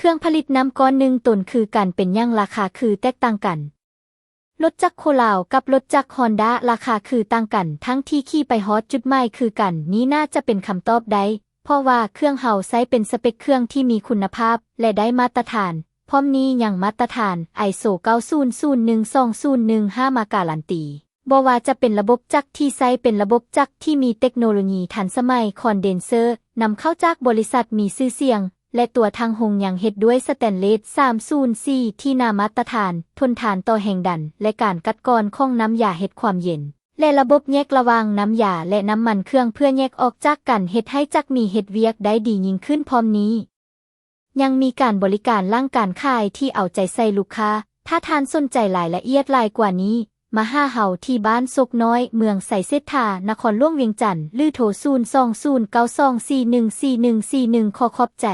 ເຄື່ອງຜະລິດນ້ຳກ້ອນໜຶ່ງໂຕນຄືກັນ ເປັນຫຍັງລາຄາຄືແຕກຕ່າງກັນ? ລົດຈັກໂຄລາວກັບລົດຈັກຮອນດ້າ ລາຄາຄືຕ່າງກັນ ທັງທີ່ຂີ່ໄປຮອດຈຸດໝາຍຄືກັນ. ນີ້ໜ້າຈະເປັນຄຳຕອບໄດ້ ເພາະວ່າເຄື່ອງເຮົາໃຊ້ເປັນສະເປັກເຄື່ອງທີ່ມີຄຸນນະພາບ ແລະ ໄດ້ມາດຕະຖານ. ພ້ອມນີ້ຍັງມາດຕະຖານ ໄອໂຊ ເກົ້າສູນສູນໜຶ່ງ ສອງສູນໜຶ່ງຫ້າ ມາກາລັນຕີ. ບໍ່ວ່າຈະເປັນລະບົບຈັກທີ່ໃຊ້ເປັນລະບົບຈັກທີ່ມີເຕັກໂນໂລຢີທັນສະໄໝ ຄອນເດນເຊີ ນຳເຂົ້າຈາກບໍລິສັດມີຊື່ສຽງ ແລະ ຕົວຖັງຮຸ່ງຍັງເຮັດດ້ວຍສະແຕນເລດ ສາມສູນສີ່ ທີ່ໜາມາດຕະຖານ, ທົນທານຕໍ່ແຮງດັນ ແລະ ການກັດກອນຂອງນ້ຳຢາເຮັດຄວາມເຢັນ ແລະ ລະບົບແຍກລະຫວ່າງນ້ຳຢາ ແລະ ນ້ຳມັນເຄື່ອງເພື່ອແຍກອອກຈາກກັນ ເຮັດໃຫ້ຈັກມີເຮັດວຽກໄດ້ດີຍິ່ງຂຶ້ນ. ພ້ອມນີ້ ຍັງມີການບໍລິການຫຼັງການຂາຍທີ່ເອົາໃຈໃສ່ລູກຄ້າ. ຖ້າທ່ານສົນໃຈລາຍລະອຽດຫຼາຍກວ່ານີ້, ມາຫາເຮົາທີ່ບ້ານໂຊກນ້ອຍ, ເມືອງໄຊເສດຖາ, ນະຄອນຫຼວງວຽງຈັນ ຫຼື ໂທ ສູນສອງສູນເກົ້າສອງສີ່ໜຶ່ງສີ່ໜຶ່ງສີ່ໜຶ່ງ. ຂໍຂອບໃຈ.